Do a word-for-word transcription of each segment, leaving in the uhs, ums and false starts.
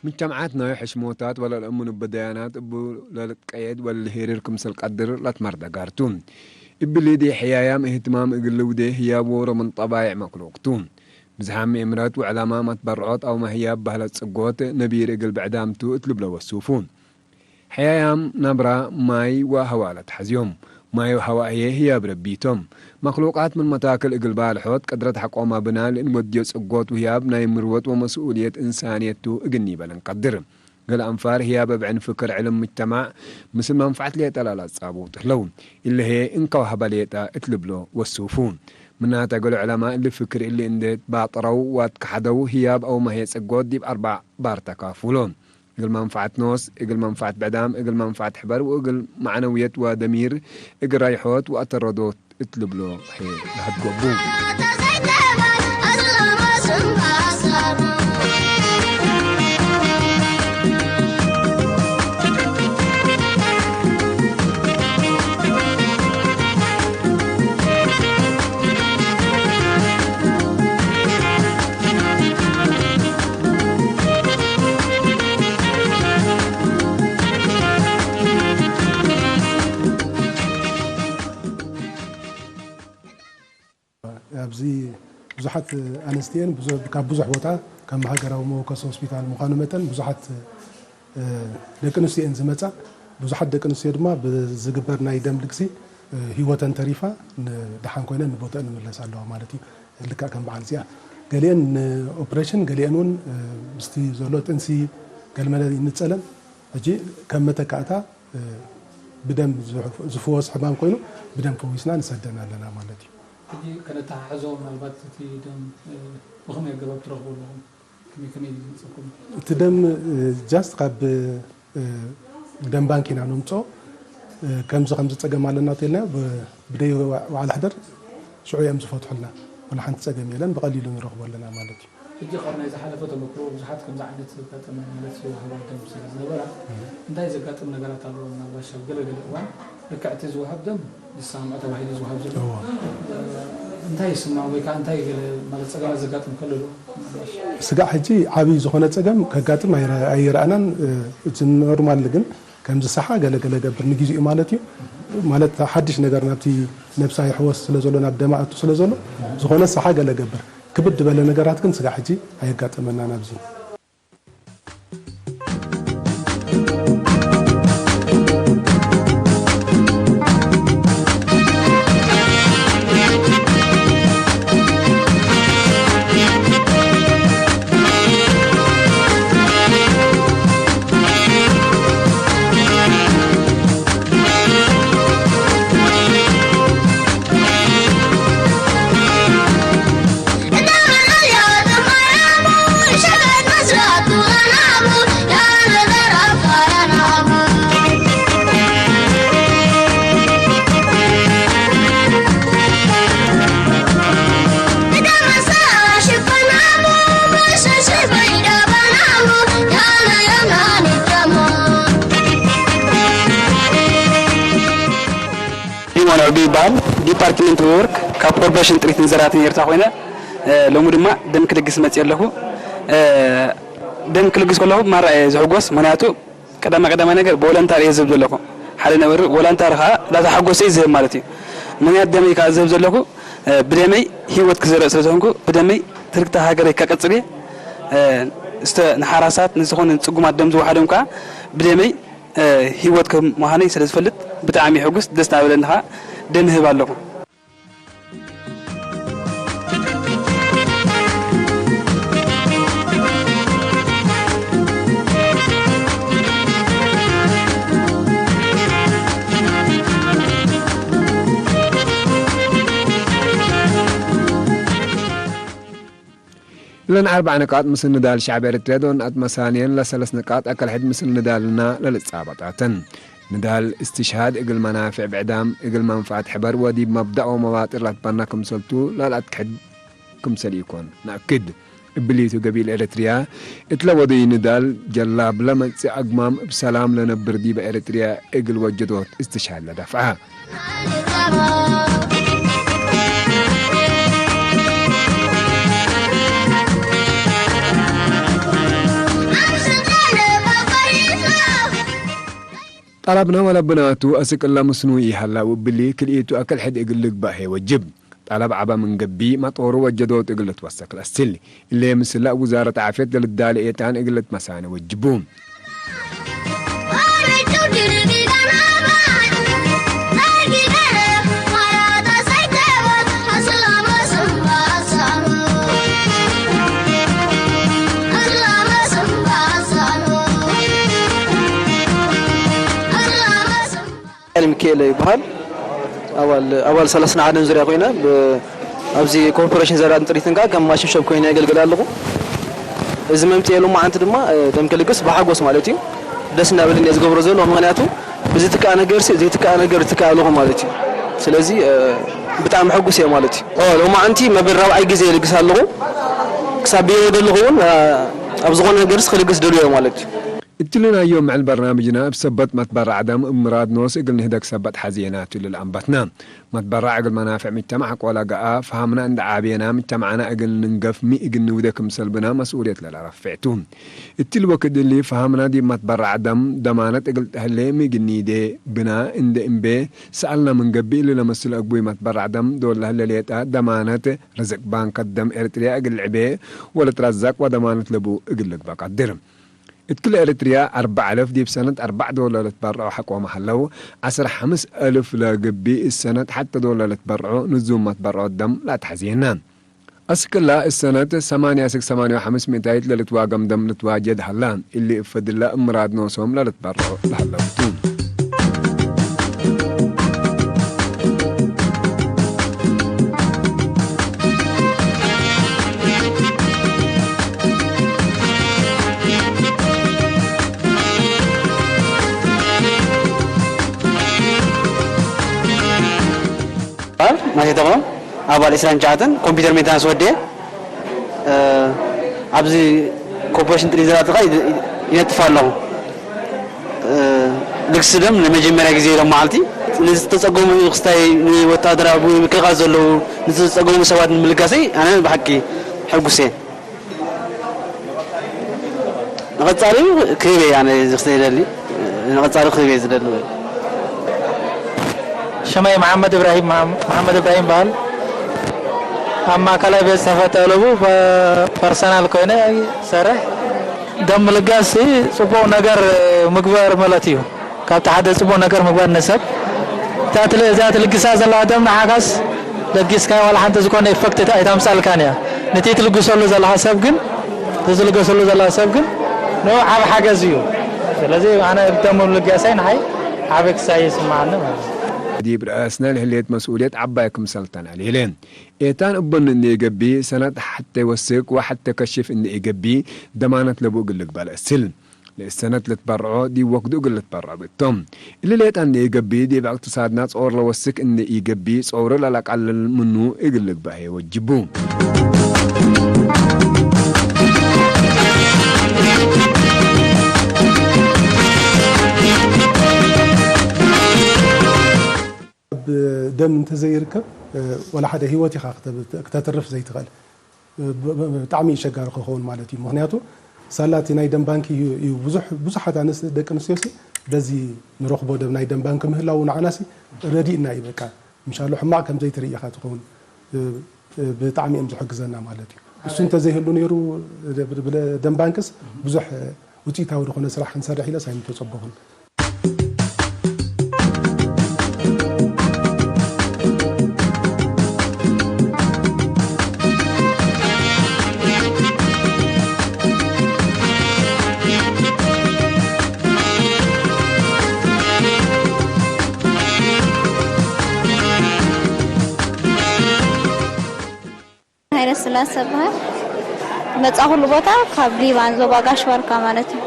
ምጅተምዓት ናይ ሕሽሞታት ወለልአምኑ እብ ደያናት እቡ ለልትቀየድ ወለልሄርር ክምሰል ቀድር ለትመርደጋር ቱ። እብሊ ዲ ሕያያም እህትማም እግል ልውዴ ህያብ ዎሮ ምን ጠባይዕ መክሉቅ ቱ። ብዝሓም ምእምረት ወዕለማ መትበርዖት አውመ ህያብ በህለት ጽጎት ነቢር እግል ብዕዳም ቱ እት ልብሎ ወሱፉ። ሕያያም ነብራ ማይ ወሀዋ ለትሐዝዮም። ማይ ወሀዋ ህዬ ህያብ ረቢ ቶም። መክሉቃት ምን መታክል እግል ባልሖት፣ ቅድረት ሐቆም አብና ለእንወድዮ ጽጎት ውህያብ ናይ ምርወጥ ወመስኡልየት እንሳንየት ቱ እግል ኒበ ለንቀድር። ገሌ አንፋር ህያብ እብ ዕን ፍክር ዕልም ምጅተማዕ ምስል መንፈዐት ሌጠ ለለአጻብጡ ህለው። እለ ህዬ እንከ ወሀበ ሌጠ እት ልብሎ ወሱፉ። ምናተ ገሌ ዑለማእ እሊ ፍክር እሊ እንዴ ትባጥረው ወአትከሐደው ህያብ አውመ ህዬ ጽጎት ዲብ አርበዕ ባር ተካፉሎ። እግል መንፈዐት ኖስ፣ እግል መንፈዐት ብዕዳም፣ እግል መንፈዐት ሕበር ወእግል መዕነውየት ወደሚር፣ እግል ራይሖት ወአተረዶት እት ልብሎ ህዬ ለሀድጎቡ። ኣብዚ ብዙሓት ኣንስቲ እየን ብዙ-፣ ካብ ብዙሕ ቦታ ከም ሃገራዊ መወከሲ ሆስፒታል ምዃኑ መጠን ብዙሓት እ፣ ደቂ ኣንስትዮ እየን ዝመጻ። ብዙሓት ደቂ ኣንስትዮ ድማ ብዝግበር ናይ ደም ልግሲ፣ እ፣ ህይወተን ተሪፋ ን-፣ ደሓን ኮይነን ንቦተአን ንምለስ ኣለዋ ማለት እዩ። ልክዕ ከም በዓል እዚኣ ገሊአን ንኦፕሬሽን፣ ገሊአን እውን፣ እ፣ ምስቲ ዘሎ ጥንሲ ገልመለ ይንጸለን። ሕጂ ከም መተካእታ፣ እ፣ ብደም ዝፍ-፣ ዝፍወስ ሕማም ኮይኑ ብደም ፈዊስና ንሰደን ኣለና ማለት እዩ። ሕጂ ከነተሓሕዞ ምናልባት እቲ ደም፣ እ፣ ብኸመይ ኣገባብ ትረኽቡ ኣለኹም? ከመይ ከመይ ይመጸኩም? እቲ ደም፣ እ፣ ጃስት ካብ፣ እ፣ ደም ባንክ ኢና ነምጽኦ። እ፣ ከምዚ ከምዚ ጸገም ኣለና ተልና ብ-፣ ብደይ ወ-፣ ወዓል ሕደር ሽዑ እዮም ዝፈትሑልና። ወላ ሓንቲ ጸገም የለን፣ ብቐሊሉ ንረኽቦ ኣለና ማለት እዩ። ሕጂ ካብ ናይ ዝሓለፈ ተመክሮ ብዙሓት ከምዚ ዓይነት ዘጋጠመ ማለት ወሃባ ደም ስለ ዝነበራ፣ እህ። እንታይ ዘጋጥም ነገራት ኣለዎ? ምናልባት ኣብ ገለ ገለ እዋን ልክዕ እቲ ዝወሃብ ደም ዝሰማምዖ ተባሂሉ ዝወሃብ ዘሎ፣ እዎ። እ፣ እንታይ ይስማዕ ወይ ከኣ እንታይ ገለ ማለት ጸገማት ዘጋጥም ከሎ ዶ? ስጋዕ ሕጂ ዓቢ ዝኾነ ጸገም ከጋጥም ኣይረ-፣ ኣይረኣናን። እ፣ እቲ ኖርማል ግን ከምዚ ሰሓ ገለ ገለ ገብር ንግዜኡ ማለት እዩ። ማለት ሓድሽ ነገር ናብቲ ነብሳ ይሕወስ ስለ ዘሎ፣ ናብ ደማ ኣቱ ስለ ዘሎ፣ ዝኾነ ሰሓ ገለ ገብር። ክብድ በለ ነገራት ግን ስጋዕ ሕጂ ኣየጋጠመናን ኣብዚ። ኢሞን ዑቢ ይበሃል። ዲፓርትመንት ወርክ ካብ ኮርፖሬሽን ጥሪትን ዘራትን ኤርትራ ኮይነ፣ እ፣ ሎሚ ድማ ደም ክልግስ መጽእ ኣለኹ። እ፣ ደም ክልግስ ከለኹ ማራ እየ ዝሕጎስ፣ ምኽንያቱ ቀዳማ ቀዳማይ ነገር ብቮለንታሪ እየ ዝህብ ዘለኹ። ሓደ ነበር ቮለንታሪ ከኣ ላተሓጎሰ እዩ ዝህብ ማለት እዩ። ምኽንያት ደመይ ከኣ ዝህብ ዘለኹ፣ እ፣ ብደመይ ህይወት ክዘርእ ስለ ዝኾንኩ፣ ብደመይ ትርክተ ሃገረይ ከቀጽል እየ። እ፣ እስተ ንሓራሳት ንዝኾነ ጽጉማት ደም ዝወሓዶም ከኣ ብደመይ፣ እ፣ ህይወት ከም ምዃነይ ስለ ዝፈልጥ ብጣዕሚ ሕጉስ ደስ እናበለኒ ከኣ ደም እህብ ኣለኹ። እለን አርበዕ ንቃጥ ምስል ንዳል ሸዕብ ኤረትርያ ዶል ነአት መሳንየን፣ ለሰለስ ንቃጥ አከል ሕድ ምስል ንዳልና ለልጻበጣተን። ንዳል እስትሽሃድ እግል መናፍዕ ብዕዳም፣ እግል መንፈዐት ሕበር ወዲብ መብዳእ ወመዋጥር ለትበና ክምሰልቱ ለልአትክሕድ ክምሰል ኢኮን ነአክድ። እብሊቱ ገቢል ኤረትርያ እትለ ወደዩ ንዳል ጀላብ ለመጽእ አግማም እብ ሰላም ለነብር ዲበ ኤረትርያ እግል ወጀዶት እስትሽሃድ ለደፍዐ። ጠለብነ ወለብናቱ አስክ እለ ምስኑ ኢሀላ፣ ወእብሊ ክልኢቱ አክል ሕድ እግል ልግባእ ህዬ ወጅብ። ጠለብ ዐበ ምን ገብእ፣ መጦሩ ወጀዶቱ እግል ልትወሰክ ለአስል። እሊ ምስል ውዛረት ዓፍየት ለልዳሌ ኤታን እግል ልትመሳነ ወጅቡ። ሚካኤል ይበሃል። ኣባል፣ ኣባል ሰለስን ሓደን ዙርያ ኮይነ፣ ብ-፣ ኣብዚ ኮርፖሬሽን ዘራእን ጥሪትን ከኣ ከም ማሽን ሾፕ ኮይነ የገልግል ኣለኹ። እዚ መምጽኤ ሎማዓንቲ ድማ፣ እ፣ ደም ክልግስ ብሓጎስ ማለት እዩ። ደስ እናበለኒ እየ ዝገብሮ ዘለኹ፣ ምኽንያቱ ብዝትካእ ነገርሲ ዘይትካእ ነገር እትካእ ኣለኹ ማለት እዩ። ስለዚ፣ እ፣ ብጣዕሚ ሕጉስ እየ ማለት እዩ። ኦ፣ ሎማዓንቲ መበል ራብዓይ ግዜ እልግስ ኣለኹ። ክሳብ ብህይወት ዘለኹ እውን፣ እ፣ ኣብ ዝኾነ ነገርስ ክልግስ ድሉው እየ ማለት እዩ። እትሊ ናይ ዮም ምዕል በርናምጅና እብ ሰበት መትበራዕ ደም እብ ምራድ ኖስ እግል ንህደግ ሰበት ሐዜናቱ ለልአንበትና። መትበራዕ እግል መናፍዕ ምጅተማዕ ቆላ ገአ ፈሀምና እንዴ ዓቤና፣ ምጅተማዕና እግል ንንገፍ ሚ እግል ንውዴ ክምሰል ብነ መስኡልየት ለለረፍዕ ቱ። እትሊ ወክድ እሊ ፈሀምና ዲብ መትበራዕ ደም ደማነት እግል ተህሌ ሚ እግል ኒዴ ብነ እንዴ እምቤ ሰአልና ምን ገብእ፣ እሊ ለመስል አግቡይ መትበራዕ ደም ዶል ለህለ ሌጠ ደማነት ርዝቅ ባንከት ደም ኤረትርያ እግል ልዕቤ ወልትረዘቅ ወደማነት ለቡ እግል ልግበእ ቀድር። እት ክል ኤረትርያ አርበዕ አለፍ ዲብ ሰነት አርበዕ ዶላር ልትበርዖ ሐቆመ ሀለው፣ ዐስር ሐምስ አልፍ ለገብእ እት ሰነት ሐተ ዶላር ልትበርዖ ንዙም መትበርዖት ደም ለአትሐዜነ። አስክላ እት ሰነት ሰማንያ እስክ ሰማንያ ወሐምስ ሚእታይት ለልትዋገም ደም ልትዋጀድ ሀላ። እሊ እብ ፈድለ እብ ምራድ ኖሶም ለልትበርዖ ለሀለው ቱ። ናቴ ተኽሎም፣ ኣባል ዒስራን ትሽዓተን ኮምፒውተር ሜንተናንስ ወዴ። እ፣ ኣብዚ ኮርፖሬሽን ጥሪት ዘራእቲ ኸኣ ይነጥፍ ኣለኹ። እ፣ ልግሲ ደም ንመጀመርያ ግዜ ሎም መዓልቲ ንዝተጸገሙ ክስታይ፣ ንወተሃደራዊ ምክልኻል ዘለዉ ንዝተጸገሙ ሰባት ንምልጋሰይ ኣነ ብሓቂ ሕጉስ እየ። ንቐጻሊ ክህብ እየ ኣነ እዚ ክስታይ ይደሊ። ንቐጻሊ ክህብ እየ ዝደሊ። ሽመይ መሐመድ እብራሂም፣ መሐመድ እብራሂም በሃል። ኣብ ማእከላይ ቤት ጽሕፈት ጠለቡ ፐርሰናል ኮይነ ይሰርሕ። ደም ምልጋስ ጽቡቕ ነገር ምግባር ማለት እዩ። ካብቲ ሓደ ጽቡቕ ነገር ምግባር ንሰብ። እታ ትል-፣ እዛ ትልግሳ ዘለኻ ደም ንዓካስ ለጊስካዮ ዋላ ሓንቲ ዝኾነ ኢፈክት ኣይታምጻልካን እያ። ነቲ ትልግሰሉ ዘለኻ ሰብ ግን፣ እቲ ዝልገሰሉ ዘለኻ ሰብ ግን ንዑ ዓቢ ሓገዝ እዩ። ስለዚ ኣነ ደም ምልጋሰይ ንዓይ ዓቢ ክሳይ ይስምዓኒ ማለት እዩ። ዲብ ረአስነ ለህሌት መስኡልየት ዐባይ ክምሰል ተን አልህሌ። ኤታን እበኑ እንዴ ኢገብእ፣ ሰነት ሐቴ ወስክ ወሐቴ ከሽፍ እንዴ ኢገብእ፣ ደማነት ለቡ እግል ልግበእ ለእስል። ለእሰነት ልትበርዖ ዲብ ወክዱ እግል ልትበርዖ ብእቶም። እሊ ሌጠ እንዴ ኢገብእ፣ ዲብ እቅትሳድና ጾር ለወስክ እንዴ ኢገብእ፣ ጾሩ ለለቀልል ምኑ እግል ልግበእ ህዬ ወጅቡ። እብ ደም እንተ ዘይርከብ፣ ወላ ሓደ ህይወት ኢኻ ክተ-፣ ክተትርፍ ዘይትኽእል። ብ-፣ ብ-፣ ብጣዕሚ ኣሸጋሪ ክኸውን ማለት እዩ። ምኽንያቱ ሳላ እቲ ናይ ደም ባንክ እዩ፣ እዩ ብዙሕ፣ ብዙሓት ኣንስ-፣ ደቂ ኣንስትዮሲ በዚ ንረኽቦ ደም፣ ናይ ደም ባንክ ምህላዉ ንዓናሲ ረዲእና እዩ። በቃ፣ ምሻሉ ሕማቕ ከም ዘይትርኢ ኢኻ ትኸውን። ብ-፣ ብጣዕሚ እዮም ዝሕግዘና ማለት እዩ። እሱ እንተዘይህሉ ነይሩ፣ ብ-፣ ብ-፣ ደም ባንክስ ብዙሕ ውፅኢታዊ ዝኾነ ስራሕ ክንሰርሕ ኢለስ ኣይምተፀበኹን። ሃይለስላሰ እበሃል። መጻእኩሉ ቦታ ካብ ሊባን ዞባ ጋሽ ባርካ ማለት እዩ።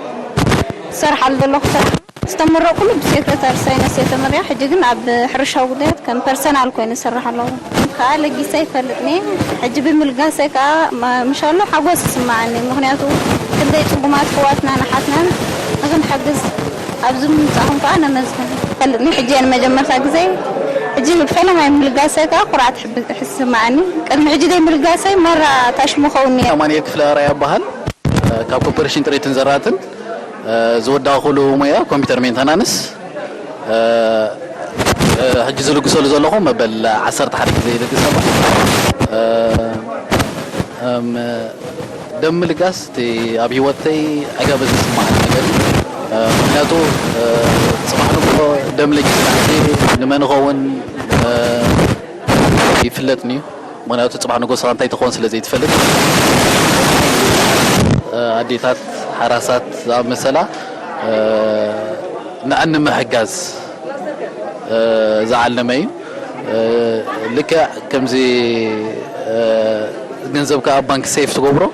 ዝሰርሓሉ ዘለኹ ስራሕ፣ ዝተመረቕኩሉ ብሴክሬታሪ ሳይንስ እየ ተመሪቐ። ሕጂ ግን ኣብ ሕርሻዊ ጉዳያት ከም ፐርሰናል ኮይነ እሰርሕ ኣለኹ። ከኣ ለጊሰ ኣይፈልጥን እየ። ሕጂ ብምልጋሰይ ከኣ ማ-፣ ምሻሎ ሓጎስ ይስምዓኒ። ምኽንያቱ ክንደይ ጽጉማት ኣሕዋትናን ኣሓትናን ንኽንሕግዝ ኣብዚ ምምጻእኩም ከኣ ነመስግን። ፈልጥኒ ሕጂ እየ ንመጀመርታ ግዜ። ሕጂ ፈለማይ ምልጋሰ ከኣ ኩርዓት ሕብ-፣ ይስምዓኒ። ቅድሚ ሕጂ ደይ ምልጋሰይ ማራ ታሽሙ ኸውን ነይረ። ኣማኑኤል ክፍለ ኣርኣያ እበሃል። ካብ ኮርፖሬሽን ጥሪትን ዘራትን ዝወዳእኩሉ ሞያ ኮምፒውተር ሜንተናንስ። እ፣ እ፣ ሕጂ ዝልግሰሉ ዘለኹ መበል ዐሰርተ ሓደ ግዜ ይልግስ ኣሎ። እ፣ እም፣ ደም ምልጋስ እቲ ኣብ ህይወተይ ዐገበ ዝስምዓኒ ነገር እዩ። እ፣ ምክንያቱ፣ እ፣ ጽባሕ ንግሆ ደም ለጊስና ሕጂ ንመን ንኸውን፣ እ፣ ይፍለጥኒ እዩ። ምክንያቱ ጽባሕ ንግሆ ስኻ እንታይ ትኸውን ስለ ዘይትፈልጥ፣ እ፣ ኣዴታት፣ ሓራሳት ዝኣመሰላ፣ እ፣ ንዐን ንምሕጋዝ፣ እ፣ ዝዓለመ እዩ። እ፣ ልክዕ ከምዚ፣ እ፣ ገንዘብካ ኣብ ባንክ ሴፍ ትገብሮ፣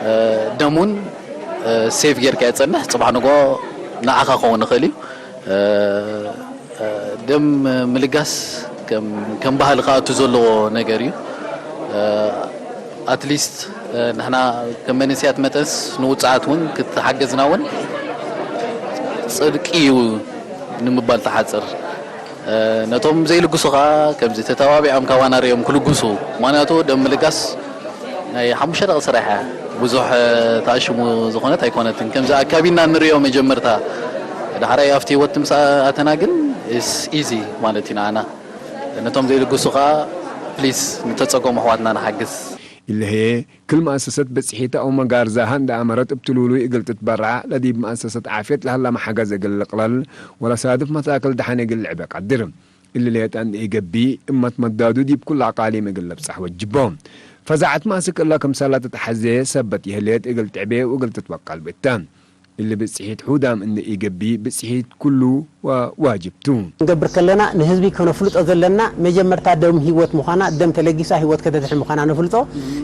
እ፣ ደም እውን፣ እ፣ ሴፍ ጌርካ የጸንሕ፣ ጽባሕ ንግሆ ንዓኻ ክኸውን ይኽእል እዩ። እ፣ ደም ምልጋስ ከም፣ ከም ባህሊ ክኣቱ ዘለዎ ነገር እዩ። ኣትሊስት ንሕና ከም መንእሰያት መጠንስ ንውጹዓት እውን ክትሓገዝና እውን ጽድቂ እዩ ንምባል ትሓጽር። ነቶም ዘይልግሱ ከኣ ከምዚ ተተባቢዖም ካባና ርእዮም ክልግሱ። ምኽንያቱ ደም ምልጋስ ናይ ሓሙሽተ ደቂቅ ስራሕ እያ። ብዙሕ፣ እ፣ ተኣሽሙ ዝኾነት ኣይኮነትን። ከምዚ ኣካቢና ንርእዮ መጀመርታ። ዳሕራይ ኣብቲ ህይወት ምስ ኣተና ግን ኢስ ኢዚ ማለት እዩ ንዓና። ነቶም ዘይልግሱ ከኣ ፕሊስ ንተጸገሙ ኣሕዋትና ንሓግዝ። ኢለህየ፣ ክል መአሰሰት ብጽሒት አው መጋር ዛሀ እንደ አመረት እብ ትሉሉይ እግል ትትበረዕ፣ ለዲብ መአሰሰት ዓፍየት ለሀለመ ሐገዝ እግል ልቅለል ወለሳድፍ መታክል ደሐን እግል ልዕቤ ቀድር። እሊ ሌጠ እንዴ ኢገብእ፣ እመት መዳዱ ዲብ ኩሉ አቃሊም እግል ልብጸሕ ወጅቦ። ፈዛዐት ማስክ እለ ክምሰል ለትትሐዜ ሰበት ይህሌት እግል ትዕቤ ወእግል ትትወቀል ብእተ። እሊ ብጽሒት ሑዳም እንዴ ኢገብእ፣ ብጽሒት ኩሉ ወዋጅብ ቱ። እንገብር ከለና፣ ንህዝቢ ከነፍልጦ ዘለና፣ መጀመርታ ደም ህይወት ምዃና፣ ደም ተለጊሳ ህይወት ከተድሕን ምዃና ነፍልጦ።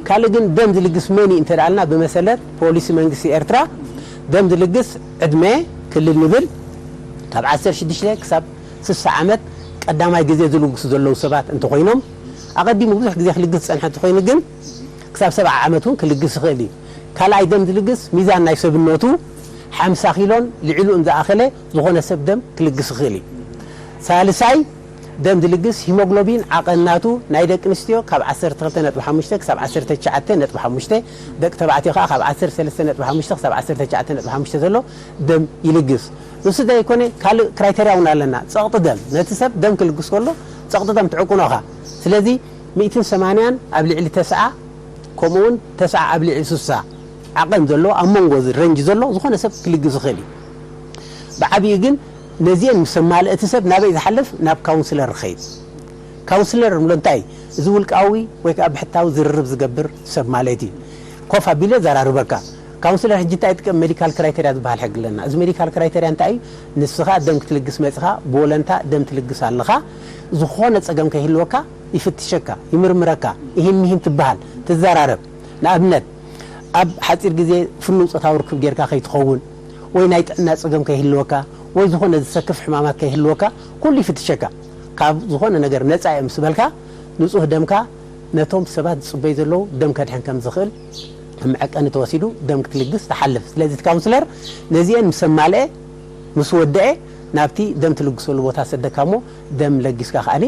ካልእ ግን ደም ዝልግስ መን እዩ እንተ ደኣልና፣ ብመሰለት ፖሊሲ መንግስቲ ኤርትራ፣ ደም ዝልግስ ዕድመ ክልል ንብል፣ ካብ ዐሰርተ ሽዱሽተ ክሳብ ስሳ ዓመት ቀዳማይ ግዜ ዝልግሱ ዘለዉ ሰባት እንተኾይኖም፣ ኣቐዲሙ ብዙሕ ግዜ ክልግስ ዝጸንሐ እንተኾይኑ ግን፣ ክሳብ ሰብዓ ዓመት እውን ክልግስ ይኽእል እዩ። ካልኣይ ደም ዝልግስ ሚዛን ናይ ሰብነቱ ሓምሳ ኪሎን ልዕሉ እንዘኣኸለ ዝኾነ ሰብ ደም ክልግስ ይኽእል እዩ። ሳልሳይ ደም ዝልግስ ሂሞግሎቢን ዓቐን ናቱ ናይ ደቂ ኣንስትዮ ካብ ዐሰርተ ክልተ ነጥቢ ሓሙሽተ ክሳብ ዐሰርተ ትሽዓተ ነጥቢ ሓሙሽተ፣ ደቂ ተባዕትዮ ከኣ ካብ ዐሰርተ ሰለስተ ነጥቢ ሓሙሽተ ክሳብ ዐሰርተ ትሽዓተ ነጥቢ ሓሙሽተ ዘሎ ደም ይልግስ። እሱ ዘይኮነ፣ ካልእ ክራይተርያ እውን ኣለና። ጸቕጢ ደም፣ ነቲ ሰብ ደም ክልግስ ከሎ ጸቕጢ ደም ትዕቅኖ ኢኻ። ስለዚ፣ ሚእትን ሰማንያን ኣብ ልዕሊ ተስዓ፣ ከምኡውን ተስዓ ኣብ ልዕሊ ስሳ ዓቐን ዘሎ፣ ኣብ መንጎ እዚ ረንጅ ዘሎ፣ ዝኾነ ሰብ ክልግስ ይኽእል እዩ። ብዓቢኡ ግን፣ ነዚአን ምስ ኣማልአ፣ እቲ ሰብ ናበይ ዝሓልፍ? ናብ ካውንስለር ይኸይድ። ካውንስለር እንብሎ እንታይ? እዚ ውልቃዊ ወይ ከኣ ብሕታዊ ዝርርብ ዝገብር ሰብ ማለት እዩ። ኮፍ ኣቢሉ የዘራርበካ። ካውንስለር ሕጂ እንታይ ይጥቀም? ሜዲካል ክራይተርያ ዝበሃል ሕጊ ኣለና። እዚ ሜዲካል ክራይተርያ እንታይ እዩ? ንስኻ ደም ክትልግስ መጺኻ፣ ብወለንታ ደም ትልግስ ኣለኻ፣ ዝኾነ ጸገም ከይህልወካ ይፍትሸካ፣ ይምርምረካ፣ ይሂን ምሂን ትበሃል፣ ትዘራረብ። ንኣብነት፣ ኣብ ሓጺር ግዜ ፍኑው ጾታዊ ርክብ ጌርካ ከይትኸውን፣ ወይ ናይ ጥዕና ጸገም ከይህልወካ፣ ወይ ዝኾነ ዝሰክፍ ሕማማት ከይህልወካ፣ ኩሉ ይፍትሸካ። ካብ ዝኾነ ነገር ነጻ እየ ምስ በልካ፣ ንጹህ ደምካ ነቶም ሰባት ዝጽበዩ ዘለዉ ደም ከድሕን ከም ዝኽእል ከም መዐቀኒ ተወሲዱ ደም ክትልግስ ትሓልፍ። ስለዚ እቲ ካውንስለር ነዚአን ምስ ኣማልአ፣ ምስ ወደአ፣ ናብቲ ደም ትልግሰሉ ቦታ ሰደካ እሞ፣ ደም ለጊስካ ከኣኒ።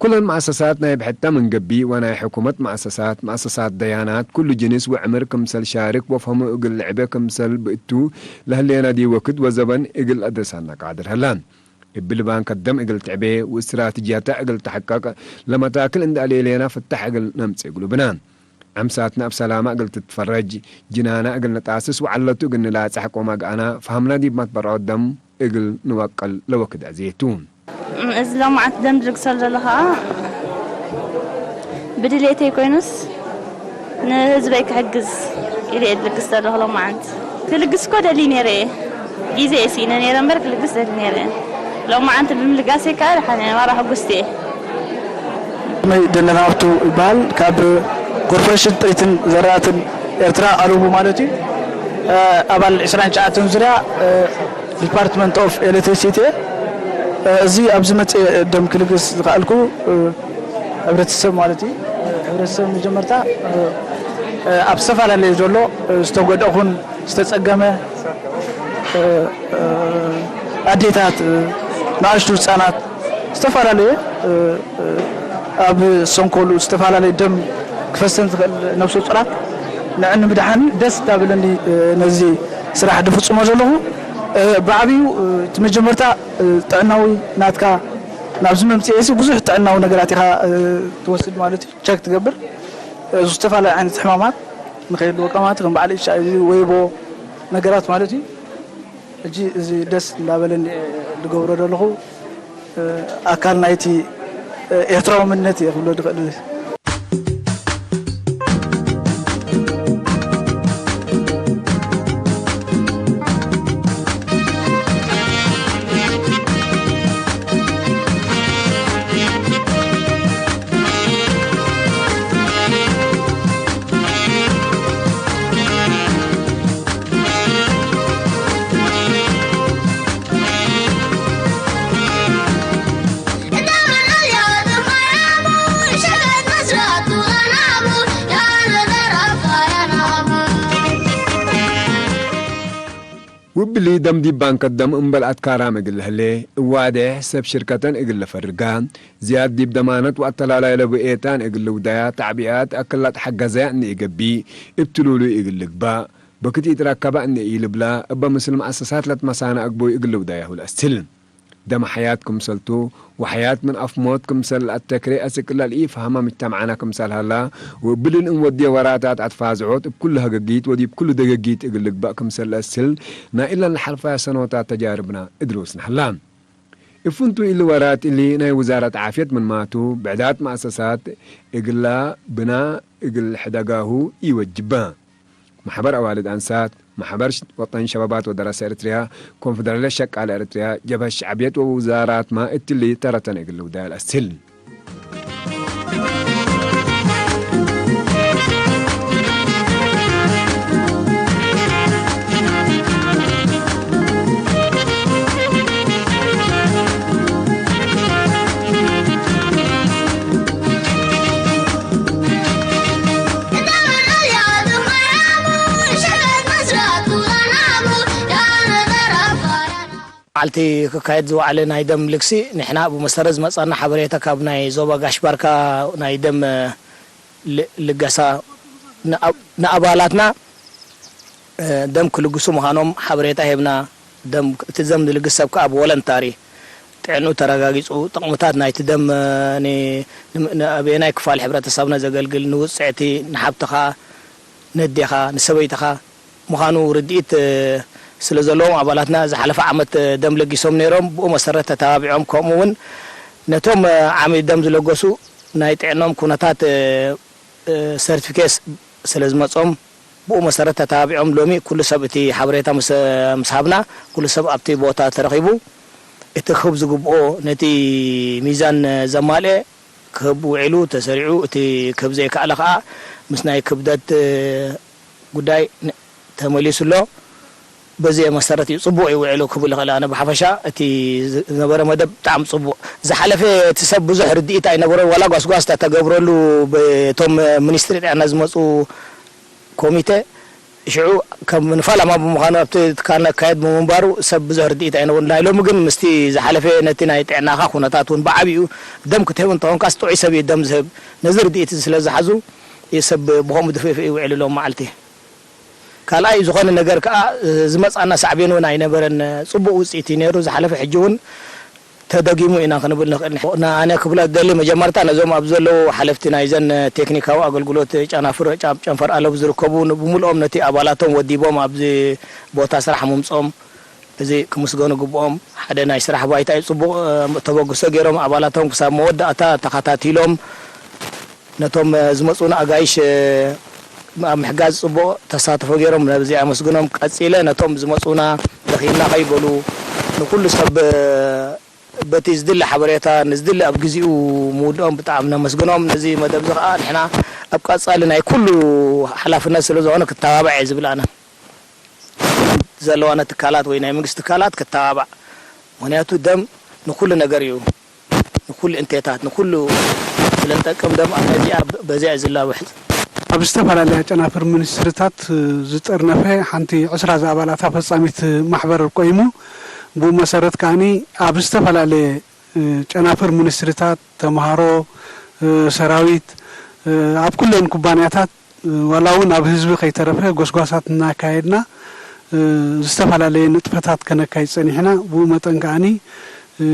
ኩለን መአሰሳት ናይ ብሕተ ምን ገብእ ወናይ ሕኩመት መአሰሳት፣ መአሰሳት ደያናት፣ ኩሉ ጅንስ ወዕምር ክምሰል ሻርክ ወፈህሙ እግል ልዕቤ ክምሰል ብእቱ ለህሌነ ዲብ ወክድ ወዘበን እግል አደሳነ ቃድር ህለ። እብ ልባን ከደም እግል ትዕቤ ወእስትራትጅያተ እግል ተሐቀቅ ለመታክል እንደ አሌሌነ ፍታሕ እግል ነምጽእ እግሉ ብነ። ዐምሳትነ እብ ሰላመ እግል ትትፈረጅ፣ ጅናነ እግል ንጣስስ ወዐለቱ እግል ንላጸሕ ቆመ ገአነ ፈሀምነ ዲብ መትበርዖት ደም እግል ንወቅል ለወክድ አዜ ቱ። እዚ ሎማዓንቲ ደም ድርግሰሉ ዘሎ ከኣ ብድሌተይ ኮይኑስ ንህዝበይ ክሕግዝ ኢለ እየ ድልግስ ዘለኹ ሎማዓንቲ። ክልግስ እኮ ደሊ ነይረ እየ። ጊዜ እየ ስኢነ ነይረ እምበር ክልግስ ደሊ ነይረ እየ። ሎማዓንቲ ብምልጋሰይ ከኣ ደሓን እየ፣ ማራ ሕጉስቲ እየ። መይ ደነን ሃብቱ ይበሃል። ካብ ኮርፖሬሽን ጥሪትን ዘራእትን ኤርትራ አለቡ ማለት እዩ። እ፣ አባል ዕስራን ትሽዓተን ዙርያ፣ እ፣ ዲፓርትመንት ኦፍ ኤሌክትሪሲቲ፣ እ፣ እዚ ኣብዚ መጽእ ደም ክልግስ ዝኸኣልኩ፣ እ፣ ሕብረተሰብ ማለት እዩ። እ፣ ሕብረተሰብ መጀመርታ፣ እ፣ እ፣ ኣብ ዝተፈላለየ ዘሎ፣ እ፣ ዝተጎድአ ኹን ዝተጸገመ፣ እ፣ እ፣ ኣዴታት፣ እ፣ ንኣሽቱ ህጻናት፣ ዝተፈላለየ፣ እ፣ እ፣ ኣብ ሰንኮሉ ዝተፈላለየ ደም ክፈሰን ዝኽእል ነፍሰ ጡራት ንዕኒ ምድሓን ደስ እንዳበለኒ፣ እ፣ ነዚ ስራሕ ድፍጽሞ ዘለኹ። እ፣ ብዓብዩ፣ እ፣ እቲ መጀመርታ፣ እ፣ ጥዕናዊ ናትካ ናብዚ መምጽኤሲ ብዙሕ ጥዕናዊ ነገራት ኢኻ፣ እ፣ ትወስድ ማለት እዩ። ቸክ ትገብር፣ እ፣ ዝተፈላለዩ ዓይነት ሕማማት ንኸይህልወካ ማለት ከም በዓል ኤች ኣይ ቪ፣ ወይቦ ነገራት ማለት እዩ። ሕጂ እዚ ደስ እንዳበለኒ እየ ዝገብሮ ዘለኹ። ኣካል ናይቲ ኤርትራዊ መንነት እየ ክብሎ ዝኽእል። ውብሊ ደም ዲብ ባንከት ደም እምበል አትካራም እግል ለህሌ፣ እዋዴሕ ሰብ ሽርከተን እግል ለፈርጋ፣ ዝያድ ዲብ ደማነት ወአተላላይ ለቡ ኤታን እግል ልውዳያ፣ ተዕቢኣት አክላት ሐገዘያ እኒ ኢገብእ፣ እብ ትሉሉይ እግል ልግባእ፣ በክት ኢትረከበ እኒ ኢልብላ፣ እበ ምስል መአሰሳት ለትመሳነ አግቡይ እግል ልውዳያሁ ለአስል። ደም ሐያት ክምሰልቱ፣ ወሐያት ምን አፍ ሞት ክምሰል ለአተክሬ አስክ ለልኢፈሀመ ምጅተመዕነ ክምሰል ሀላ፣ ወእብልን እንወድየ ወራታት አትፋዝዖት እብ ኩሉ ሀገጊት ወዲብ ኩሉ ደገጊት እግል ልግበእ ክምሰል ለአስል፣ ናይ እለን ለሐልፈያ ሰኖታት ተጃርብና እድሮስነ ሀላ። እብ ፍንቱይ እሊ ወራት እሊ፣ ናይ ውዛረት ዓፍየት ምንማቱ፣ ብዕዳት መአሰሳት እግላ ብና እግል ሕደጋሁ ኢወጅበ። መሕበር አዋልድ አንሳት፣ መሕበር ሽ-፣ ወጠን ሸባባት ወደራሰ ኤረትርያ፣ ኮንፈደራልየት ሸቃለ ኤረትርያ፣ ጀብሀት ሸዕብየት ወውዛራትመ እትሊ ተረተን እግል ልውዳይ ለአስል። መዓልቲ ክካየድ ዝወዓለ ናይ ደም ልግሲ፣ ንሕና ብመሰረት ዝመጸና ሓበሬታ ካብ ናይ ዞባ ጋሽ ባርካ ናይ ደም ል-፣ ልገሳ ንኣብ-፣ ንኣባላትና፣ እ፣ ደም ክልግሱ ምዃኖም ሓበሬታ ሄብና። ደም፣ እቲ ደም ዝልግስ ሰብ ከኣ ብቮለንታሪ ጥዕንኡ ተረጋጊጹ፣ ጥቕምታት ናይቲ ደም፣ እ፣ ን-፣ ን-፣ ንኣበየናይ ክፋል ሕብረተሰብና ዘገልግል፣ ንውጽዕቲ፣ ንሓብትኻ፣ ነዴኻ፣ ንሰበይትኻ ምዃኑ ርድኢት፣ እ፣ ስለ ዘለዎም ኣባላትና ዝሓለፈ ዓመት፣ እ፣ ደም ለጊሶም ነይሮም። ብኡ መሰረት ተተባቢዖም፣ ከምኡ እውን ነቶም፣ እ፣ ዓሚ ደም ዝለገሱ ናይ ጥዕኖም ኩነታት፣ እ፣ ሰርቲፊኬት ስለ ዝመጾም፣ ብኡ መሰረት ተታቢዖም፣ ሎሚ ኩሉ ሰብ እቲ ሓበሬታ ምስ፣ ምስ ሃብና፣ ኩሉ ሰብ ኣብቲ ቦታ ተረኺቡ፣ እቲ ክህብ ዝግብኦ ነቲ ሚዛን ዘማልኤ ክህብ ውዒሉ ተሰሪዑ፣ እቲ ክህብ ዘይከኣለ ከኣ ምስ ናይ ክብደት ጉዳይ ን-፣ ተመሊሱ ኣሎ። በዚ መሰረት እዩ፣ ጽቡቕ እዩ ውዒሉ ክብል ይኽእል። ኣነ ብሓፈሻ እቲ ዝነበረ መደብ ብጣዕሚ ጽቡቕ። ዝሓለፈ እቲ ሰብ ብዙሕ ርድኢት ኣይነበሮን፣ ዋላ ጓስጓስ ተተገብረሉ በቶም ሚኒስትሪ ጥዕና ዝመጹ ኮሚተ፣ ሽዑ ከም ንፋላማ ብምዃኑ ኣብቲ ትካል ነካየድ ብምንባሩ ሰብ ብዙሕ ርድኢት ኣይነበሮን። ናይ ሎሚ ግን ምስቲ ዝሓለፈ ነቲ ናይ ጥዕናኻ ኩነታት እውን ብዓቢኡ ደም ክትህብ እንተኾንካስ ጥዑይ ሰብ እዩ ደም ዝህብ። ነዚ ርድኢት እዚ ስለ ዝሓዙ እዩ ሰብ ብኸምኡ ድፍእፍእ ይውዕል ሎም መዓልቲ። ካልኣይ፣ ዝኾነ ነገር ከኣ፣ እ፣ ዝመጽኣና ሳዕቤን እውን ኣይነበረን። ጽቡቕ ውጽኢት እዩ ነይሩ ዝሓለፈ። ሕጂ እውን ተደጊሙ ኢና ክንብል ንኽእል። ን-፣ ኣነ ክብሎ ዝደሊ፣ መጀመርታ ነዞም ኣብ ዘለዉ ሓለፍቲ ናይዘን ቴክኒካዊ ኣገልግሎት ጨናፍር፣ ጫ-፣ ጨንፈር ኣለቡ ዝርከቡ ን-፣ ብምልኦም ነቲ ኣባላቶም ወዲቦም ኣብዚ ቦታ ስራሕ ምምጽኦም፣ እዚ ክምስገኑ ግብኦም። ሓደ ናይ ስራሕ ባይታ እዩ። ጽቡቕ፣ እ፣ ተበግሶ ገይሮም ኣባላቶም ክሳብ መወዳእታ ተኸታቲሎም ነቶም፣ እ፣ ዝመጹና ኣጋይሽ፣ እ፣ ኣብ ምሕጋዝ ጽቡቕ ተሳትፎ ገይሮም። ነዚ ኣመስግኖም። ቀጺለ ነቶም ዝመጹና ደኺምና ከይበሉ ንኩሉ ሰብ፣ እ፣ በቲ ዝድለ ሐበሬታ ንዝድለ እብ ግዚኡ ምውድኦም ብጣዕም ነመስግኖም። ነዚ መደብዚ ከኣ ንሕና እብ ቀጻሊ ናይ ኩሉ ሐላፍነት ስለ ዝኾነ ክተባበዕ እየ ዝብል ኣነ። ዘለዋነ ትካላት ወይ ናይ መንግስቲ ትካላት ክተባባዕ። ምክንያቱ ደም ንኩሉ ነገር እዩ። ንኩሉ እንቴታት፣ ንኩሉ ስለልጠቅም ደም ነዚኣ በዚኣ እዩ ዝላበሕ። ኣብ ዝተፈላለያ ጨናፍር ሚኒስትሪታት ዝጠርነፈ ሓንቲ ዕስራ ዝኣባላት ኣፈጻሚት ማሕበር ቆይሙ፣ ብኡ መሰረት ከኣኒ ኣብ ዝተፈላለየ ጨናፍር ሚኒስትሪታት፣ ተምሃሮ፣ ሰራዊት፣ ኣብ ኩለን ኩባንያታት ዋላ እውን ኣብ ህዝቢ ከይተረፈ ጎስጓሳት እናካየድና፣ እ፣ ዝተፈላለየ ንጥፈታት ከነካይድ ጸኒሕና። ብኡ መጠን ከኣኒ፣ እ፣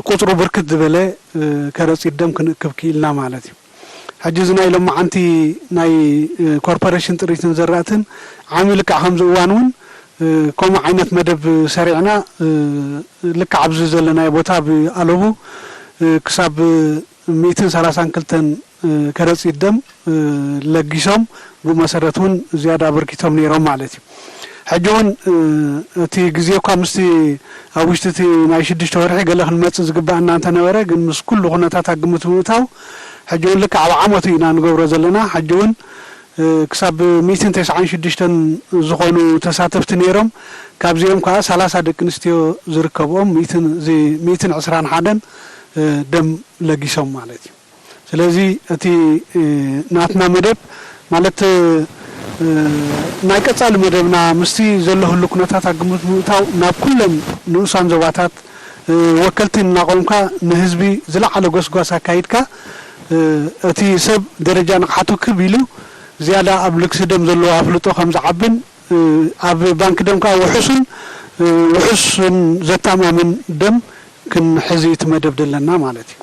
ቁጽሩ ብርክት ዝበለ፣ እ፣ ከረጺት ደም ክንእክብ ክኢልና ማለት እዩ። ሕጂ እዚ ናይ ሎማዓንቲ ናይ፣ እ፣ ኮርፖሬሽን ጥሪትን ዘራእትን ዓሚ ልክዕ ከምዚ እዋን እውን፣ እ፣ ከምኡ ዓይነት መደብ ሰሪዕና፣ እ፣ ልክዕ ኣብዚ ዘለናዮ ቦታ ብኣለቡ፣ እ፣ ክሳብ ሚእትን ሰላሳን ክልተን ከረጺት ደም ለጊሶም፣ ብኡ መሰረት እውን ዝያዳ ኣበርኪቶም ነይሮም ማለት እዩ። ሕጂ እውን እቲ ግዜ እኳ ምስቲ ኣብ ውሽጢ እቲ ናይ ሽዱሽተ ወርሒ ገለ ክንመጽእ ዝግበኣና እንተነበረ፣ ግን ምስ ኩሉ ኩነታት ኣብ ግምት ብምእታው፣ ሕጂ እውን ልክዕ ኣብ ዓመቱ ኢና ንገብሮ ዘለና። ሕጂ እውን ክሳብ ሚእትን ተስዓን ሽዱሽተን ዝኾኑ ተሳተፍቲ ነይሮም። ካብዚኦም ከኣ ሰላሳ ደቂ ኣንስትዮ ዝርከብኦም ሚእትን፣ እዚ ሚእትን ዕስራን ሓደን ደም ለጊሶም ማለት እዩ። ስለዚ እቲ፣ እ፣ ናትና መደብ ማለት፣ እ፣ ናይ ቀጻሊ መደብና ምስቲ ዘሎ ህሉ ኩነታት ኣብ ግምት ብምእታው ናብ ኩለን ንኡሳን ዞባታት፣ እ፣ ወከልቲ እናቆምካ ንህዝቢ ዝለዓለ ጎስጓስ ኣካይድካ፣ እ፣ እቲ ሰብ ደረጃ ንቕሓቱ ክብ ኢሉ ዝያዳ ኣብ ልግሲ ደም ዘለዎ ኣፍልጦ ከም ዝዓብን፣ እ፣ ኣብ ባንክ ደም ከኣ ውሑስን፣ እ፣ ውሑስን ዘተኣማምን ደም ክንሕዝ እዩ እቲ መደብ ደለና ማለት እዩ።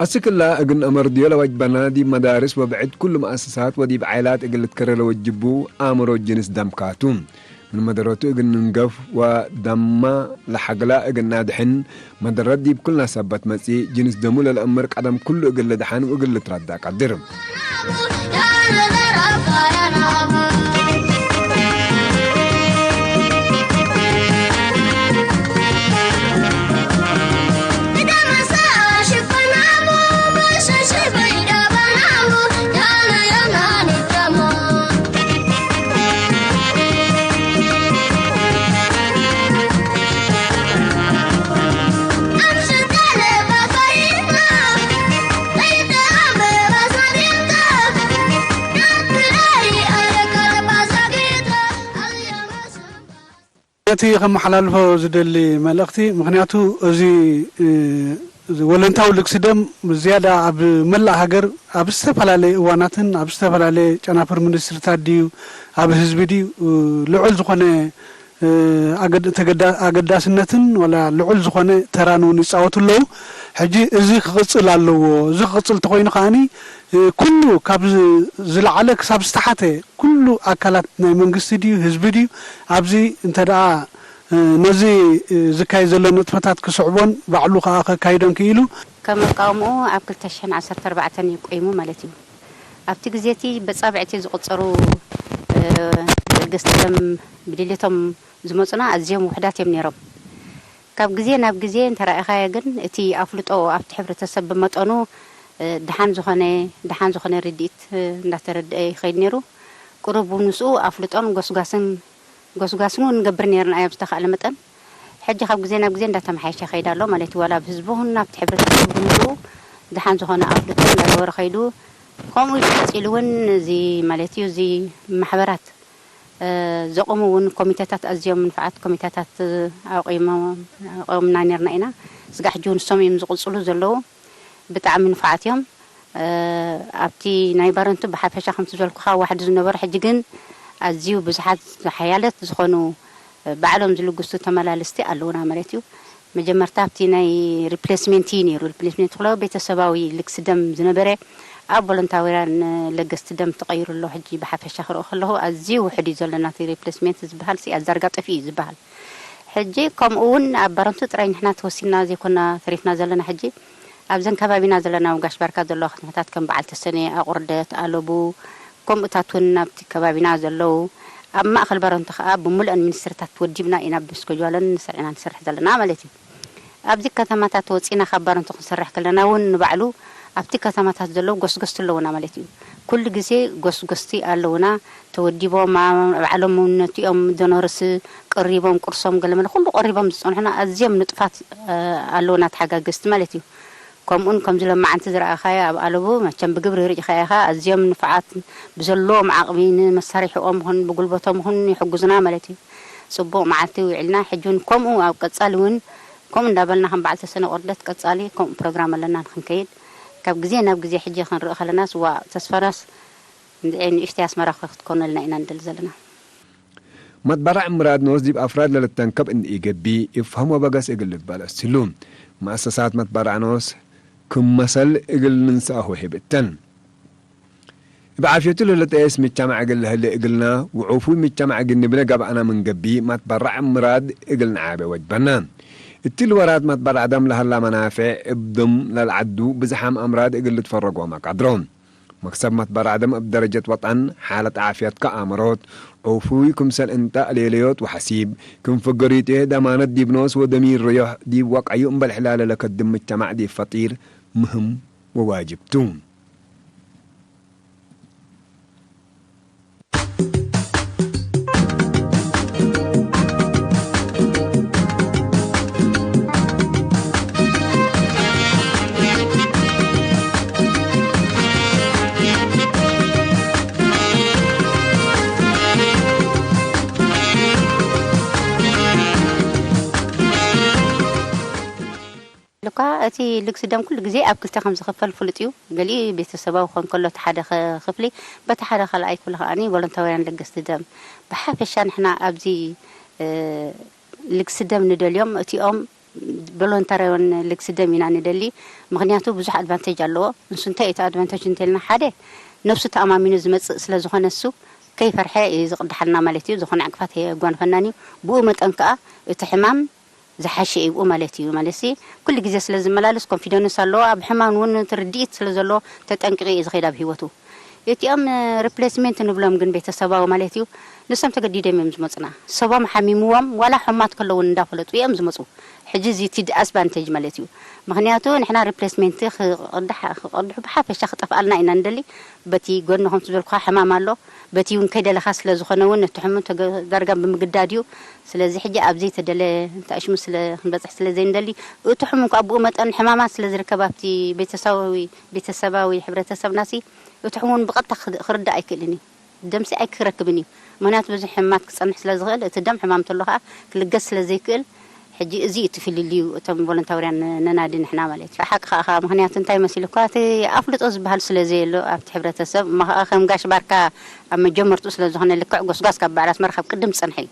አስክላ እግል ነአመርድዮ ለወጅበና፣ ዲብ መዳርስ ወብዕድ ኩሉ መአሰሳት ወዲብ ዓኢላት እግል ልትከረ ለወጅቡ አምሮ ጅንስ ደምካቱ። ምን መደረቱ እግል ንንገፍ ወደማ ለሐግላ እግል ናድሕን፣ መደረት ዲብ ኩልና ሰበት መጽእ፣ ጅንስ ደሙ ለለአምር ቀደም ኩሉ እግል ልድሐን ወእግል ልትረዳ ቀድር። ነቲ ከመሓላልፎ ዝደሊ መልእኽቲ፣ ምኽንያቱ እዚ፣ እ፣ እዚ ወለንታዊ ልግሲ ደም ዝያዳ ኣብ መላእ ሃገር፣ ኣብ ዝተፈላለየ እዋናትን ኣብ ዝተፈላለየ ጨናፍር ሚኒስትሪታት ድዩ፣ ኣብ ህዝቢ ድዩ፣ እ፣ ልዑል ዝኾነ፣ እ፣ ኣገድ-፣ ተገዳ-፣ ኣገዳስነትን ወላ ልዑል ዝኾነ ተራን እውን ይጻወቱ ኣለዉ። ሕጂ እዚ ክቕጽል ኣለዎ። እዚ ክቕጽል እንተኾይኑ ከኣኒ፣ እ፣ ኩሉ ካብ ዝ-፣ ዝለዓለ ክሳብ ዝተሓተ ኩሉ ኣካላት ናይ መንግስቲ ድዩ ህዝቢ ድዩ፣ ኣብዚ እንተ ደኣ፣ እ፣ ነዚ፣ እ፣ ዝካየድ ዘሎ ንጥፈታት ክስዕቦን ባዕሉ ከኣ ከካይዶን ክኢሉ። ከም መቃወምኡ ኣብ ክልተ ሽሕን ዓሰርተ ኣርባዕተን እዩ ቆይሙ ማለት እዩ። ኣብቲ ግዜ እቲ በጻብዕቲ ዝቑጸሩ፣ እ፣ ለገስቲ ደም ብድሌቶም ዝመጹና ኣዝዮም ውሑዳት እዮም ነይሮም። ካብ ግዜ ናብ ግዜ እንተ ረኣኻዮ ግን፣ እቲ ኣፍልጦ ኣብቲ ሕብረተሰብ ብመጠኑ፣ እ፣ ደሓን ዝኾነ፣ ደሓን ዝኾነ ርድኢት፣ እ፣ እንዳተረድአ ይኸይድ ነይሩ። ቅሩብ ምስኡ ኣፍልጦን ጎስጓስን፣ ጎስጓስን እውን ንገብር ነይርና ኣብ ዝተኻእለ መጠን። ሕጂ ካብ ግዜ ናብ ግዜ እንዳተመሓየሸ ይኸይድ ኣሎ ማለት እዩ። ዋላ ኣብ ህዝቡ ይኹን ኣብቲ ሕብረተሰብ ብምልኡ ደሓን ዝኾነ ኣፍልጦ እንዳገበረ ኸይዱ። ከምኡ ኢሉ ቀጺሉ እውን እዚ ማለት እዩ፣ እዚ ማሕበራት እ፣ ዘቆሙ እውን ኮሚተታት ኣዝዮም ምንፋዓት ኮሚተታት ኣቂሞም፣ ኣቂምና ኔርና ኢና። ስጋዕ ሕጂ እውን ንሶም እዮም ዝቕጽሉ ዘለዉ። ብጣዕሚ ንፉዓት እዮም። እ፣ ኣብቲ ናይ ባረንቱ ብሓፈሻ ከምቲ ዝበልኩኻ ዋሕዲ ዝነበሩ፣ ሕጂ ግን ኣዝዩ ብዙሓት ሓያለት ዝኾኑ፣ እ፣ ባዕሎም ዝልግሱ ተመላለስቲ ኣለዉና ማለት እዩ። መጀመርታ ኣብቲ ናይ ሪፕሌስሜንት እዩ ነይሩ። ሪፕሌስሜንት ክሎ ቤተሰባዊ ልግሲ ደም ዝነበረ ኣብ ቮለንታውያን ለገስቲ ደም ተቐይሩ ኣሎ። ሕጂ ብሓፈሻ ክርእዮ ከለኹ ኣዝዩ ውሑድ እዩ ዘሎ ናቲ ሪፕሌስሜንት ዝበሃል ሲ ኣዛርጋ ጠፊኡ እዩ ዝበሃል። ሕጂ ከምኡ እውን ኣብ ባረንቱ ጥራይ ንሕና ተወሲና ዘይኮና ተሪፍና ዘለና። ሕጂ ኣብዘን ከባቢና ዘለናው ጋሽ ባርካ ዘለዋ ከተማታት ከም በዓል ተሰኔ፣ ኣቁርደት፣ ኣለቡ፣ ከምኡታት እውን ናብቲ ከባቢና ዘለዉ ኣብ ማእከል ባረንቱ ከኣ ብምሉአን ሚኒስትሪታት ወዲብና ኢና ብስከጅዋለን ንስዕ ኢና ንሰርሕ ዘለና ማለት እዩ። ኣብዚ ከተማታት ወጺእና ካብ ባረንቱ ክንሰርሕ ከለና እውን ንባዕሉ ኣብቲ ከተማታት ዘለዉ ጎስጎስቲ ኣለዉና ማለት እዩ። ኩሉ ግዜ ጎስጎስቲ ኣለዉና። ተወዲቦም፣ ማ-፣ ባዕሎም ነቲኦም ደኖርስ ቀሪቦም፣ ቁርሶም ገለመለ ኩሉ ቀሪቦም ዝጸንሑና ኣዝዮም ንጡፋት፣ እ፣ ኣለዉና ተሓጋገዝቲ ማለት እዩ። ከምኡን ከምዚ ሎማዓንቲ ዝረኣኻዮ ኣብ ኣለቡ መቸም ብግብሪ ርኢኻዮ ኢኻ፣ ኣዝዮም ንፉዓት ብዘለዎም ዓቕሚ ንመሳሪሕኦም ይኹን ብጉልበቶም ይኹን ይሕግዙና ማለት እዩ። ጽቡቕ መዓልቲ ውዒልና፣ ሕጂ እውን ከምኡ ኣብ ቀጻሊ እውን ከምኡ እንዳበልና ከም በዓል ተሰነ ቁርደት ቀጻሊ ከምኡ ፕሮግራም ኣለና ንክንከይድ። ካብ ግዜ ናብ ግዜ ሕጂ ክንርኢ ከለናስ ዋእ ተስፋናስ እንድዒ ንእሽተይ ኣስመራ ክትኮነልና ኢና ንደሊ ዘለና። መትበራዕ ምራድ ኖስ ዲብ ኣፍራድ ለልተንከብ እንደ ኢገብእ፣ ኢፍሀም ወበገስ እግል ልግበእ ለአስችሉ፣ መአሰሳት መትበራዕ ኖስ ክም መሰል እግል ልንሰአሁ ህብ እተን። እብ ዓፍየቱ ለልጠየስ ምጅተማዕ እግል ለህሌ እግልና፣ ወዑፉይ ምጅተማዕ እግል ንብነ ገብአና ምን ገብእ፣ መትበራዕ ምራድ እግል ነዓቤ ወጅበና። እትሊ ወራት መትበራዕ ደም ለሀላ መናፌዕ እብ ደም ለልዐዱ ብዝሓም አምራድ እግል ልትፈረጎመ ቀድሮ። መክሰብ መትበራዕ ደም እብ ደረጀት ወጠን፣ ሓለት ዓፍየትከ አምሮት፣ ዑፉይ ክምሰል እንተ ሌለዮት ወሐሲብ፣ ክም ፍግሪቴ ደማነት ዲብ ኖስ ወደሚር ርዮሕ ዲብ ወቀዩ እምበል ሕላለ ለከድም ምጅተማዕ ዲብ ፈጢር ምህም ወዋጅብ ቱ። ልኳ፣ እቲ ልግስ ደም ኩሉ ግዜ ኣብ ክልተ ከም ዝኽፈል ፍሉጥ እዩ። ገሊኡ ቤተሰባዊ ክኾን ከሎ፣ እቲ ሓደ ኸ-፣ ክፍሊ፣ በቲ ሓደ ካልኣይ ክፍሊ ከኣኒ ቮለንታውያን ለገስቲ ደም። ብሓፈሻ ንሕና ኣብዚ፣ እ፣ ልግስ ደም ንደልዮም፣ እቲኦም ቮለንታሪውን ልግስ ደም ኢና ንደሊ። ምኽንያቱ ብዙሕ ኣድቫንቴጅ ኣለዎ። እንሱ እንታይ እቲ ኣድቫንቴጅ እንተልና፣ ሓደ ነብሱ ተኣማሚኑ ዝመጽእ ስለ ዝኾነ፣ እሱ ከይፈርሐ እዩ ዝቕድሓልና ማለት እዩ። ዝኾነ ዕንቅፋት ኣየጓንፈናን እዩ። ብኡ መጠን ከኣ እቲ ሕማም ዝሓሸ እዩ ብኡ ማለት እዩ። ማለትሲ፣ ኩሉ ግዜ ስለ ዝመላለስ ኮንፊደንስ ኣለዎ። ኣብ ሕማም እውን እቲ ርድኢት ስለ ዘለዎ ተጠንቂቑ እዩ ዝኸይድ ኣብ ህይወቱ። እቲኦም ሪፕሌስሜንት ንብሎም ግን ቤተሰባዊ ማለት እዩ። ንሶም ተገዲዶም እዮም ዝመጹና። ሰቦም ሓሚምዎም ዋላ ሕማት ከለውን እንዳፈለጡ እዮም ዝመጹ። ሕጂ እዚ እቲ ዲስኣድቫንቴጅ ማለት እዩ። ምኽንያቱ ንሕና ሪፕሌስሜንት ክቕዳሕ፣ ክቐድሑ ብሓፈሻ ክጠፍኣልና ኢና ንደሊ። በቲ ጎኒ ከምቲ ዝበልኩኻ ሕማም ኣሎ። በቲ እውን ከይደለኻ ስለ ዝኾነ እውን እቲ ሕሙም ተገ-፣ ዳርጋ ብምግዳድ እዩ። ስለዚ ሕጂ ኣብ ዘይተደለ እንተ ኣሽሙ ስለ ክንበጽሕ ስለ ዘይንደሊ፣ እቲ ሕሙም ከኣ ብኡ መጠን ሕማማት ስለ ዝርከብ ኣብቲ ቤተሰባዊ፣ ቤተሰባዊ ሕብረተሰብናሲ፣ እቲ ሕሙም ብቐጥታ ክድ-፣ ክርዳእ ኣይክእልን እዩ። ደምሲ ኣይክረክብን እዩ። ምኽንያቱ ብዙሕ ሕማማት ክጸንሕ ስለ ዝኽእል፣ እቲ ደም ሕማም እንተሎ ከኣ ክልገስ ስለ ዘይክእል፣ ሕጂ እዚ እዩ እቲ ፍልልዩ፣ እቶም ቮለንታውያን ነናዲ ንሕና ማለት እዩ። ሓቅኻ ኢኻ፣ ምኽንያቱ እንታይ መሲሉካ፣ እቲ ኣፍልጦ ዝበሃል ስለ ዘየሎ ኣብቲ ሕብረተሰብ፣ እሞ ኸኣ ከም ጋሽ ባርካ ኣብ መጀመርትኡ ስለ ዝኾነ፣ ልክዕ ጎስጓስ ካብ በዓል ኣስመራ ካብ ቅድም ዝጸንሐ እዩ።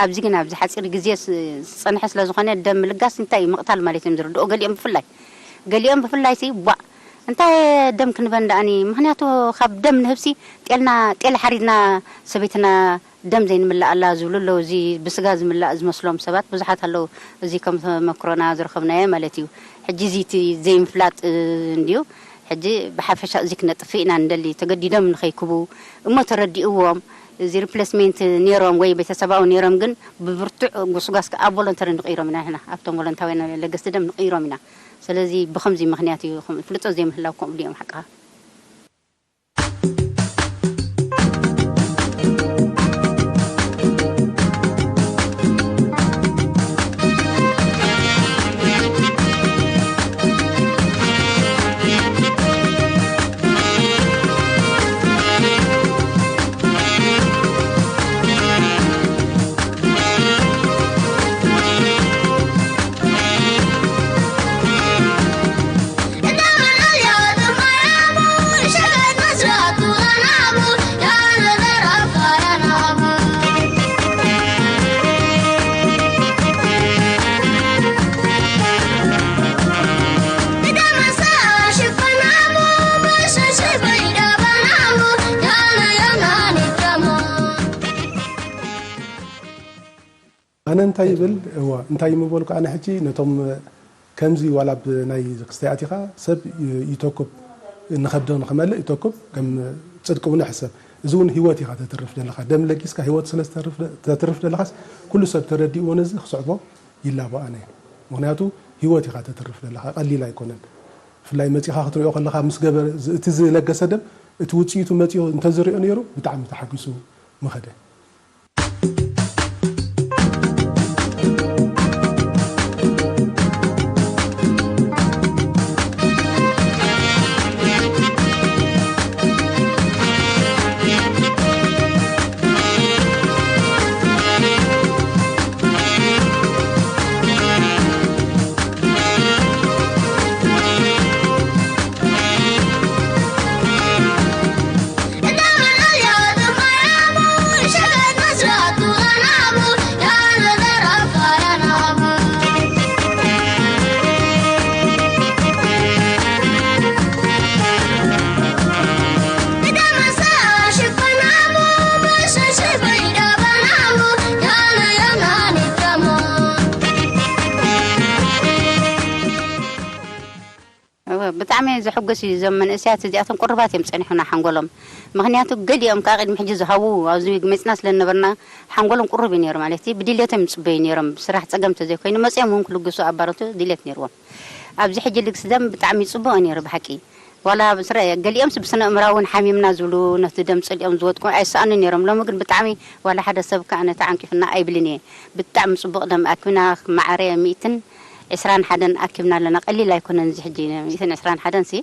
ኣብዚ ግን ኣብዚ ሓጺር ግዜ ስ-፣ ዝጸንሐ ስለ ዝኾነ፣ ደም ምልጋስ እንታይ እዩ? ምቕታል ማለት እዮም ዝርድኦ ገሊኦም ብፍላይ። ገሊኦም ብፍላይሲ፣ ዋእ፣ እንታይ ደም ክንበን ደኣኒ? ምኽንያቱ ካብ ደም ንህብሲ ጤልና፣ ጤል ሓሪድና ሰበይትና ደም ዘይንምልኣላ ዝብሉ ኣለዉ። እዚ ብስጋ ዝምላእ ዝመስሎም ሰባት ብዙሓት ኣለዉ። እዚ ከም ተመክሮና ዝረኸብናዮ ማለት እዩ። ሕጂ እዚ እቲ ዘይምፍላጥ፣ እ፣ እንድዩ። ሕጂ ብሓፈሻ እዚ ክነጥፍእ ኢና ንደሊ። ተገዲዶም ንኸይክቡ እሞ ተረዲእዎም፣ እዚ ሪፕሌስሜንት ኔሮም ወይ ቤተሰባዊ ኔሮም ግን ብብርቱዕ ጉስጓስ ከኣ ቮለንተሪ ንቕይሮም ኢና ንሕና። ኣብቶም ቮለንታውያን ለገስቲ ደም ንቕይሮም ኢና። ስለዚ ብኸምዚ ምኽንያት እዩ፣ ከም ፍልጦት ዘይምህላው ከምኡ ድዮም ሓቅኻ። ኣነ እንታይ ይብል፣ እወ፣ እንታይ ይምበልኩ ኣነ ሕጂ ነቶም፣ እ፣ ከ ከምዚ ዋላ ብ ናይ ክስታይ ኣቲኻ ሰብ ይተኩብ፣ ንኸብዶ ንኽመልእ ይተኩብ፣ ከም ጽድቅ እውን ሕሰብ። እዚ እውን ህይወት ኢኻ ተትርፍ ደለኻ። ደም ለጊስካ ህይወት ስለ ዝተርፍ ደ-፣ ተትርፍ ደለኻስ፣ ኩሉ ሰብ ተረዲእዎ ነዚ ክስዕቦ ይላቦ ኣነ። ምኽንያቱ ህይወት ኢኻ ተትርፍ ደለኻ፣ ቀሊል ኣይኮነን። ብፍላይ መጺኻ ክትሪኦ ከለኻ ምስ ገበ-፣ ዝ-፣ እቲ ዝለገሰ ደም እቲ ውጽኢቱ መጺኡ እንተዝሪኦ ነይሩ ብጣዕሚ ተሓጒሱ ምኸደ። እወ፣ ብጣዕሚ ዘሐጉስ እዩ። እዞም መንእሰያት እዚኣቶም ቅሩባት እዮም ጸኒሑና ሓንጎሎም። ምኽንያቱ ገሊኦም ከኣ ቅድሚ ሕጂ ዝሃዉ ኣብዚ መጽና ስለ ነበርና ሓንጎሎም ቅሩብ እዩ ነይሩ ማለት እዩ። ብድልየቶም ይጽበዩ ነይሮም። ብስራሕ ጸገም ተዘይኮይኑ መጺኦም እውን ክልግሱ ኣብ ባረንቱ ድልየት ነይርዎም። ኣብዚ ሕጂ ልግሲ ደም ብጣዕሚ ጽቡቕ እዩ ነይሩ ብሓቂ። ዋላ ብስረ-፣ ገሊኦምስ ብስነ-እምራዊ እውን ሓሚምና ዝብሉ ነቲ ደም ጸሊኦም ዝወድቁ ኣይሰኣኑን ነይሮም። ሎሚ ግን ብጣዕሚ ዋላ ሓደ ሰብ ከኣ ነቲ ዓንቂፉና ኣይብልን እየ። ብጣዕሚ ጽቡቕ ደም ኣኪብና፣ ማዕረ ሚእትን ዕስራን ሓደን ኣኪብና ኣለና። ቀሊል ኣይኮነን፣ እዚ ሕጂ ሚእትን ዕስራን ሓደን ሲ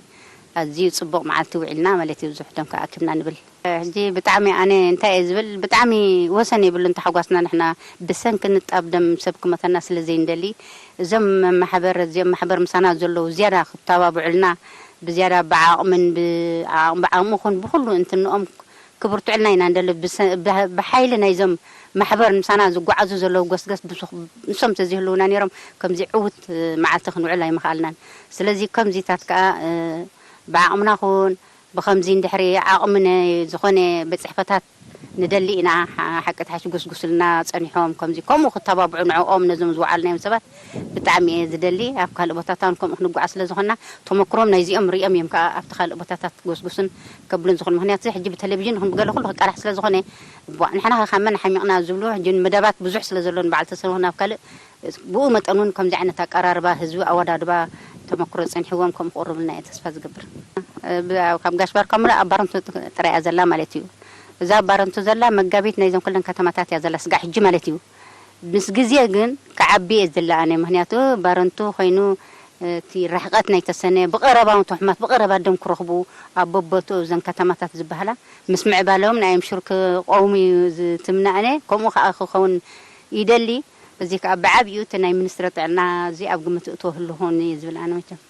ኣዝዩ ጽቡቕ መዓልቲ ውዒልና ማለት እዩ፣ ብዙሕ ደም ከኣ ኣኪብና ንብል። ሕጂ ብጣዕሚ ኣነ እንታይ እየ ዝብል፣ ብጣዕሚ ወሰን የብሉን ተሓጓስና ንሕና ብሰንኪ ንጣብ ደም ሰብ ክመተና ስለ ዘይንደሊ፣ እዞም ማሕበር፣ እዚኦም ማሕበር ምሳና ዘለዉ ዝያዳ ክተባብዑልና፣ ብዝያዳ ብዓቕምን ብዓቕም-፣ ብዓቕሚ ኹን ብኹሉ እንትንኦም ክብርትዑልና ኢና እንደሊ። ብሰ-፣ ብሃ-፣ ብሓይሊ ናይዞም ማሕበር ምሳና ዝጓዓዙ ዘለዉ ጎስገስ ብሱ-፣ ንሶም ተዘይህልዉና ነይሮም፣ ከምዚ ዕዉት መዓልቲ ክንውዕል ኣይምኸኣልናን። ስለዚ ከምዚታት ከኣ፣ እ፣ ብዓቕምና ኹን፣ ብኸምዚ እንድሕሪ ዓቕሚ ናይ ዝኾነ ቤት ጽሕፈታት ንደሊ ኢና። ሓ-፣ ሓቂ ተሓሽ ጎስጉስልና ጸኒሖም፣ ከምዚ ከምኡ ክተባብዑ ንዕኦም ነዞም ዝወዓልናዮም ሰባት ብጣዕሚ እየ ዝደሊ። ኣብ ካልእ ቦታታት ከምኡ ክንጓዓዝ ስለ ዝኾንና፣ ተመክሮም ናይዚኦም ርእዮም እዮም ከኣ ኣብቲ ካልእ ቦታታት ክጎስጉሱን ከብሉን ዝኾኑ። ምኽንያቱ ሕጂ ብቴሌቪዥን ይኹን ብገለ ኩሉ ክቃላሕ ስለ ዝኾነ፣ ቧ-፣ ንሕና ከ ካብ መን ሓሚቕና ዝብሉ፣ ሕጂ መደባት ብዙሕ ስለ ዘሎን በዓል ተሰንሆን ኣብ ካልእ፣ ብኡ መጠን እውን ከምዚ ዓይነት ኣቀራርባ ህዝቢ፣ ኣወዳድባ ተመክሮ ጸኒሕዎም ከምኡ ክቕርቡልና እየ ተስፋ ዝገብር። ብ-፣ ካብ ጋሽ ባርካሙላ ኣብ ባረንቱ ጥራይ እያ ዘላ ማለት እዩ። እዛ ኣብ ባረንቱ ዘላ መጋቢት ናይዘን ኩለን ከተማታት እያ ዘላ ስጋዕ ሕጂ ማለት እዩ። ምስ ግዜ ግን ክዓቢ እየ ዝድለ ኣነ፣ ምኽንያቱ ባረንቱ ኮይኑ፣ እቲ ርሕቀት ናይ ተሰነ ብቀረባ ተሕማት ብቀረባ ደም ክረኽቡ ኣብ በቦትኡ እዘን ከተማታት ዝበሃላ ምስ ምዕባለኦም ናይ ኣምሹር ክቀውሙ እዩ ዝትምነ ኣነ። ከምኡ ከኣ ክኸውን ይደሊ። እዚ ከኣ ብዓቢኡ እቲ ናይ ሚኒስትሪ ጥዕና እዚ ኣብ ግምት እቶ ህልኾን እዩ ዝብል ኣነ መቸም።